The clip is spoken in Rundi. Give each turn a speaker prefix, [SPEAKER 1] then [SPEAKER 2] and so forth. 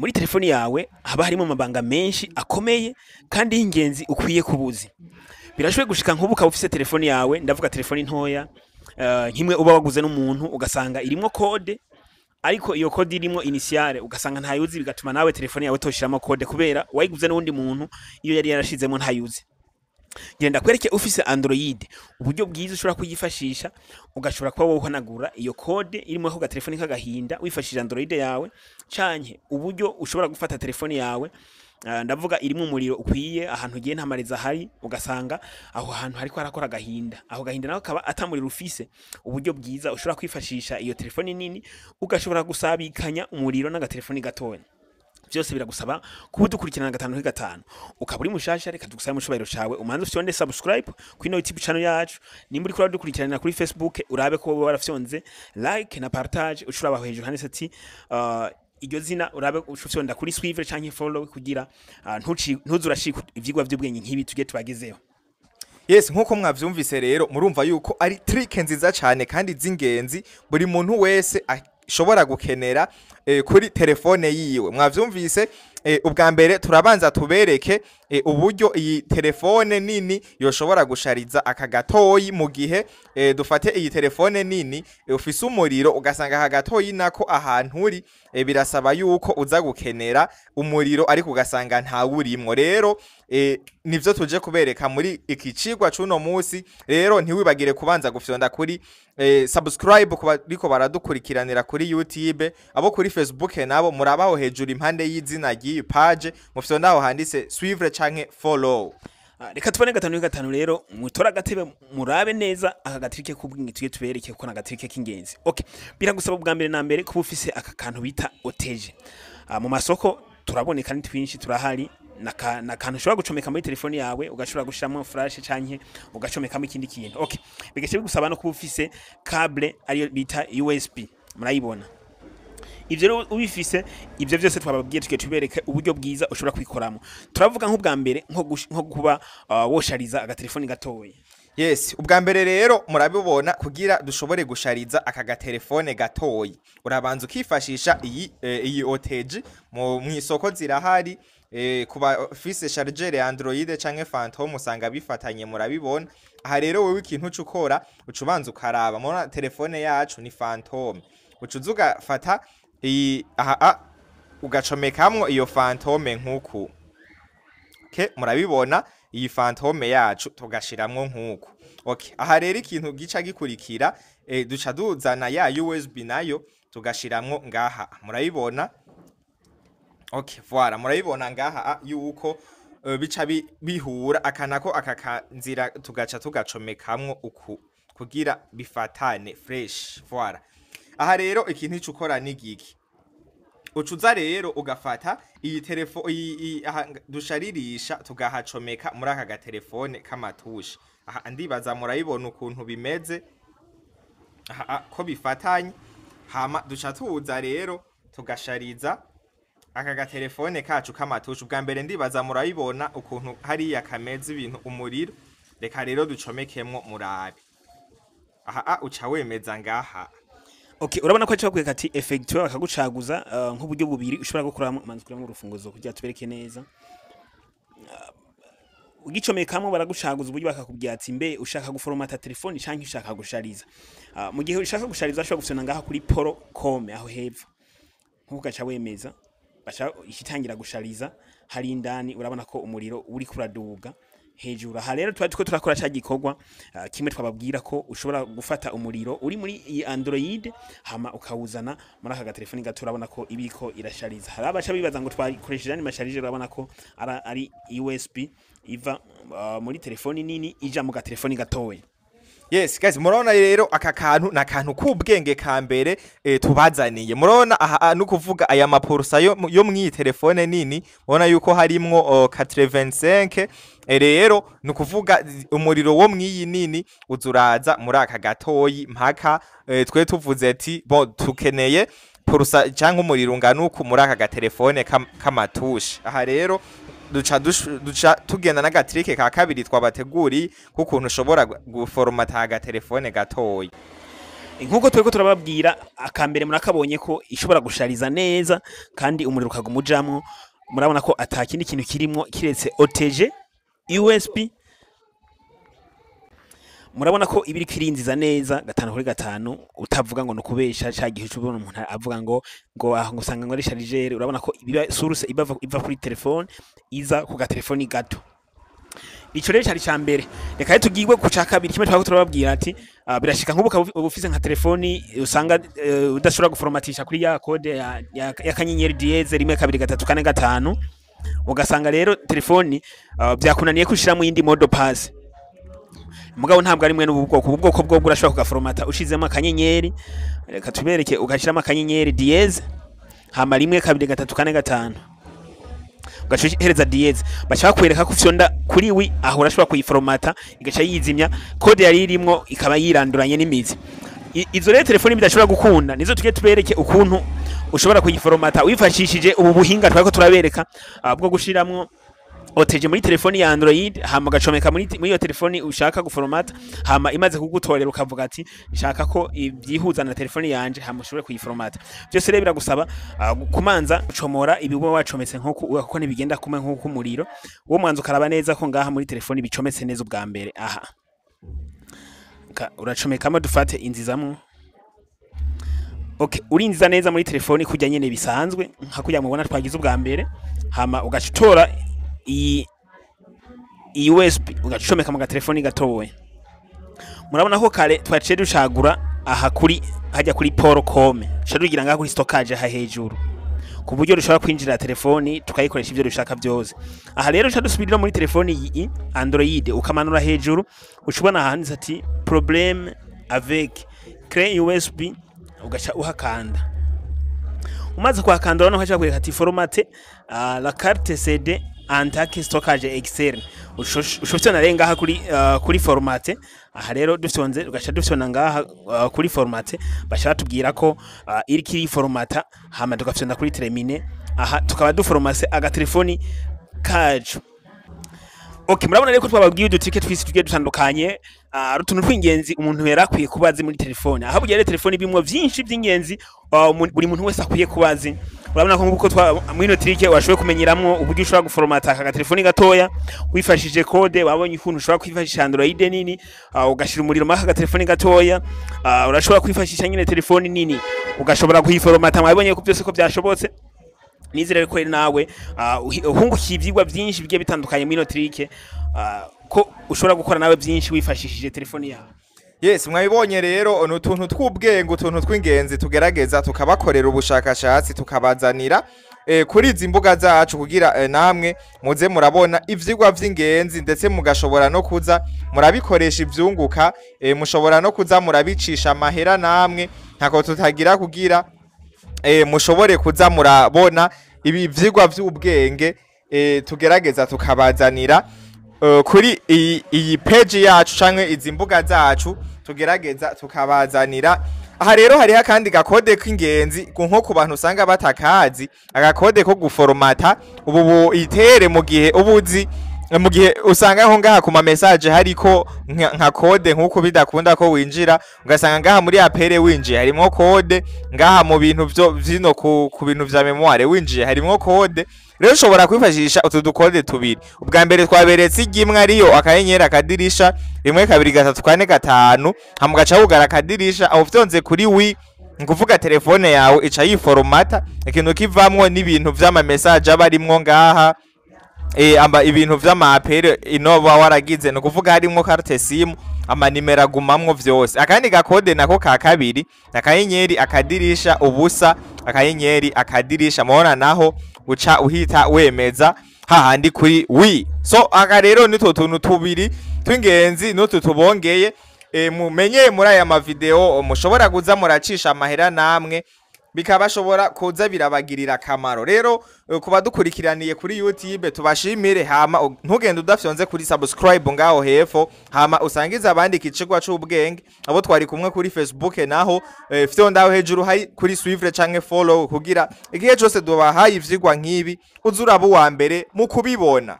[SPEAKER 1] Muri telefoni yawe haba harimo amabanga menshi akomeye kandi y'ingenzi ukwiye kubuzi. Birashoboye gushika nk'ubu ukaba ufise telefoni yawe, ndavuga telefoni ntoya, nk'imwe uba waguze n'umuntu, ugasanga irimwo code, ariko iyo code irimwo initiale ugasanga ntayuzi, bigatuma nawe telefoni yawe toshiramo code kubera wayiguze n'uwundi muntu, iyo yari yarashizemo ntayuzi. Genda kwereke ufise Android uburyo bwiza ushobora kuyifashisha, ugashobora kuba wohanagura iyo code irimo ako gatelefoni k'agahinda wifashishije Android yawe, canke uburyo ushobora gufata telefoni yawe, ndavuga irimo umuriro ukwiye, ahantu ugiye nta mareza ahari, ugasanga aho hantu hariko harakora agahinda, aho gahinda naho kaba atamuriro ufise, uburyo bwiza ushobora kwifashisha iyo telefoni nini ugashobora gusabikanya umuriro n'agatelefoni gatoya. Byose biragusaba kuba udukurikirana gatanu kuri gatanu. Ukaba uri mushasha, reka tugusabe mu cubahiro cawe umanze ufyonde subscribe kuri ino YouTube channel yacu. Nimba uriko uradukurikirana kuri Facebook, urabe ko wowe warafyonze like na partage, ushobora aho hejuru handitse ati iryo zina, urabe ufyonda kuri suivre canke follow kugira ntuze urashika ivyigwa vy'ubwenge nk'ibi tugiye tubagezeho.
[SPEAKER 2] Yes, nkuko mwavyumvise rero, murumva yuko ari trick nziza cyane kandi z'ingenzi buri muntu wese ashobora gukenera kuri telefone yiwe. Mwavyumvise, ubwa mbere turabanza tubereke uburyo iyi telefone nini yoshobora gushariza aka gatoyi mu gihe dufate iyi telefone nini ufise umuriro, ugasanga aka gatoyi nako ahantu uri birasaba yuko uza gukenera umuriro, ariko ugasanga ntawurimwo. Rero nivyo tuje kubereka muri iki cigwa c'uno musi. Rero ntiwibagire kubanza gufyonda kuri subscribe ku bariko baradukurikiranira kuri YouTube. Abo kuri Facebook nabo murabaho hejuru impande y'izina ry'iyi page, mufyonda aho handitse suivre canke follow.
[SPEAKER 1] Reka tubone gatanu kuri gatanu. Rero mutore agatebe, murabe neza aka ga trick k'ubwenge tugiye tubereke, kuko ni aga trick k'ingenzi. Okay, biragusaba ubwa mbere na mbere kuba ufise aka kantu bita OTG. Mu masoko turaboneka, ni twinshi turahari. Na kantu ushobora gucomeka muri telefoni yawe, ugashobora gushiramo flash canke ugacomekamo ikindi kintu. Okay, bigaca bigusaba no kuba ufise cable ariyo bita USB, murayibona. Ivyo rero ubifise, ivyo vyose twababwiye, tugiye tubereke uburyo bwiza ushobora kwikoramo. Turavuga nk'ubwa mbere nko kuba woshariza agatelefoni gatoya.
[SPEAKER 2] Yes, ubwa mbere rero murabibona, kugira dushobore gushariza aka gatelefone gatoyi, urabanza ukifashisha iyi OTG. Mu mwisoko zirahari, kuba ufise chargeur ya Android canke Phantom usanga bifatanye, murabibona. Aha rero wewe ikintu uca ukora, uca ubanza ukaraba, murabona telefone yacu ni Phantom, uca uza ugafata iyi aha ugacomekamwo iyo Phantom nkuku. Okay, murabibona iyi Phantom yacu tugashiramwo nkuku. Okay, aha rero ikintu gica gikurikira, duca duzana ya USB nayo tugashiramwo ngaha, murabibona. Okay, voilà, murabibona ngaha yuko bica bihura akanako aka kanzira, tugaca tugacomekamwo uku kugira bifatane fresh. Voilà, aha rero ikintu ico ukora ni giki? Ucuza rero ugafata iyi telefo iyi aha dusharirisha, tugahacomeka muri aka gatelefone k'amatushe. Aha ndibaza murayibona ukuntu bimeze aha ko bifatanye. Hama duca tuza rero tugashariza aka gatelefone kacu k'amatushe. Ubwa mbere ndibaza murayibona ukuntu hariya kameze ibintu umuriro. Reka rero ducomekemwo murabe. Aha uca wemeza ngaha.
[SPEAKER 1] Okay, urabona ko aca bakwereka ati effectuer, bakagucaguza nk'uburyo bubiri ushobora gukoramo. Manzi kuramo urufunguzo kugira tubereke neza. Ugicomekamo baragucaguza uburyo, bakakubwira ati mbe ushaka guforomata telefoni canke ushaka gushariza? Mu gihe ushaka gushariza, ushobora gufyona ngaha kuri poro kome aho hepfo nkuko, ugaca wemeza, baca ikitangira gushariza. Hari indani urabona ko umuriro uri kuraduga hejuru. Aha rero tuba turiko turakora ca gikorwa kimwe twababwira ko ushobora gufata umuriro uri muri iyi Android hama ukawuzana muri aka gatelefoni gato. Urabona ko ibiko irashariza. Hari abaca bibaza ngo twakoresheje andi masharije. Urabona ko ari USB iva muri telefoni nini ija mu gatelefoni gatoya.
[SPEAKER 2] Yes guys, murabona rero aka kantu ni akantu k'ubwenge ka mbere tubazaniye. Murabona aha nukuvuga aya maporusa yo mw'iyi telefone nini, murabona yuko harimwo 85. Rero nukuvuga umuriro wo mw'iyi nini uzuraza muri aka gatoyi mpaka twe tuvuze ati bon, tukeneye porusa cyangwa umuriro ungana uku muri aka gatelefone k'amatushe. Aha rero duca tugenda n'aga trick ka kabiri twabateguriye k'ukuntu ushobora guforomata agatelefone gatoyi.
[SPEAKER 1] Nkuko turiko turababwira, akambere murakabonye ko ishobora gushariza neza kandi umuriro ukaguma ujamwo. Murabona ko ata kindi kintu kirimwo kiretse OTG USB. Murabona ko iba iriko irinziza neza 5 kuri 5, utavuga ngo nukubesha ca gihe ubona umuntu avuga ngo aho ngo usanga ngo ari chargeur. Urabona ko ibiba source iva kuri telefone iza ku gatelefoni gato. Ico rero cari ca mbere. Reka rero tugirwe ku ca kabiri, kimwe twako turababwira ati birashika nk'ubu ukaba uba ufise nka telefoni usanga udashobora guforomatisha kuri ya code ya *#1234*5, ugasanga rero telefoni vyakunaniye ko ushiramwo iyindi mot de passe. Mugabo ntabwo ari mwe n'ubu bwoko. Ubu bwoko bwo urashobora kugaforomata ushizemo akanyenyeri. Reka tubereke. Ugashiramo *#, hama 12345, ugaca uhereza dièse, baca bakwereka ko ufyonda kuri oui. Aho urashobora kuyiforomata igaca yizimya, code yari irimwo ikaba yiranduranye n'imizi. Izo rero telefoni bidashobora gukunda, nizo tugiye tubereke ukuntu ushobora kuyiforomata wifashishije ubu buhinga twariko turabereka bwo gushiramwo OTG muri telefoni ya Android, hama ugacomeka muri iyo telefoni ushaka guforomata, hama imaze kugutorera ukavuga ati nshaka ko ibyihuza na telefoni yanje, hama ushobore kuyiforomata. Byose rero biragusaba kumanza gucomora ibi uba wacometse nkuko, kuko ntibigenda kumwe nkuko umuriro uwo mwanzo. Ukaraba neza ko ngaha muri telefoni bicometse neza ubwa mbere. Aha uracomekamo, dufate inzizamwo. Okay, urinziza neza muri telefoni kujya nyene bisanzwe nka kujya mubona twagize ubwa mbere, hama ugaca utora iyi USB, ugacomeka mu gatelefoni gatoya. Murabona ko kare twaciye ducagura aha kuri hajya kuri port com, duca tugira ngaha kuri stockage aha hejuru, ku buryo dushobora kwinjira telefoni tukayikoresha ivyo dushaka byose. Aha rero duca dusubirira muri telefoni iyi Android, ukamanura hejuru, uca ubona ahanditse ati "problème avec clé USB", ugaca uhakanda. Umaze kuhakanda, urabona ko haca hakwereka ati "formater la carte SD en tant que stockage externe". Ushobora rero ngaha kuri formater. Aha rero dufyonze, ugaca dufyona ngaha kuri formater, baca batubwira ko iriko iriformata, hama tugafyonda kuri terminer. Aha tukaba duforomase agatelefoni kacu. Okay, murabona rero ko twababwiye udutike twisi tugiye dutandukanye, ari utuntu tw'ingenzi umuntu yari akwiye kuba azi muri telefone. Aho burya rero telefone ibimwo vyinshi by'ingenzi, buri muntu wese akwiye kuba azi. Urabona ko nkuko twa muri ino trick washoboye kumenyeramwo uburyo ushobora guforomata aka gatelefoni gatoya wifashishije code. Wabonye ukuntu ushobora kwifashisha Android nini, ugashira umuriro muri aka gatelefoni gatoya. Urashobora kwifashisha nyine telefoni nini, ugashobora kuyiforomata. Mwabonye ko byose ko byashobotse. Nizere ko rero nawe uhungukiye ivyigwa byinshi bigiye bitandukanye muri ino trick, ko ushobora gukora nawe byinshi wifashishije telefoni yawe.
[SPEAKER 2] Yes, mwabibonye rero, ni utuntu tw'ubwenge, utuntu tw'ingenzi tugerageza tukabakorera ubushakashatsi, tukabazanira kuri izi mbuga zacu kugira namwe muze murabona ivyigwa vy'ingenzi, ndetse mugashobora no kuza murabikoresha ivyunguka, mushobora no kuza murabicisha amahera namwe. Ntako tutagira kugira mushobore kuza murabona ibi vyigwa vy'ubwenge tugerageza tukabazanira kuri iyi page yacu canke izi mbuga zacu tugerageza tukabazanira. Aha rero hariho akandi gakode k'ingenzi nko ku bantu usanga batakazi agakode ko guforomata ubu itere mu gihe ubuzi, mu gihe usanga nko ngaha ku ma message hariko nka code, nkuko bidakunda ko winjira, ugasanga ngaha muri appel winjiye harimwo code, ngaha mu bintu vyo vino ku bintu vya mémoire winjiye harimwo code. Rero ushobora kwifashisha utu dukode tubiri. Ubwa mbere twaberetse igimwe, ariyo *#*1234*5, hama ugaca wugara akadirisha. Aho ufyonze kuri oui, ni kuvuga telefone yawe ica yiforomata. Ikintu kivamwo n'ibintu vy'ama message aba arimwo ngaha, amba ibintu vy'ama appel inoba waragize, ni ukuvuga harimwo carte SIM, amanimero agumamwo vyose. Akandi gakode nako ka kabiri, *#*0**, mubona naho uca uhita wemeza hahandi kuri oui. So aka rero nitwo tuntu tubiri tw'ingenzi n'utu tubongeye mumenye muri aya mavideo mushobora kuza muracisha amahera namwe, bikabashobora kuza birabagirira akamaro. Rero kuba dukurikiraniye kuri YouTube tubashimire, hama ntugende udafyonze kuri subscribe ngaho hepfo, hama usangize abandi ikicigwa c'ubwenge. Abo twari kumwe kuri Facebook naho fyonda aho hejuru hari kuri suivre canke follow, kugira igihe cose dubahaye ivyigwa nk'ibi uze uraba uwa mbere mu kubibona.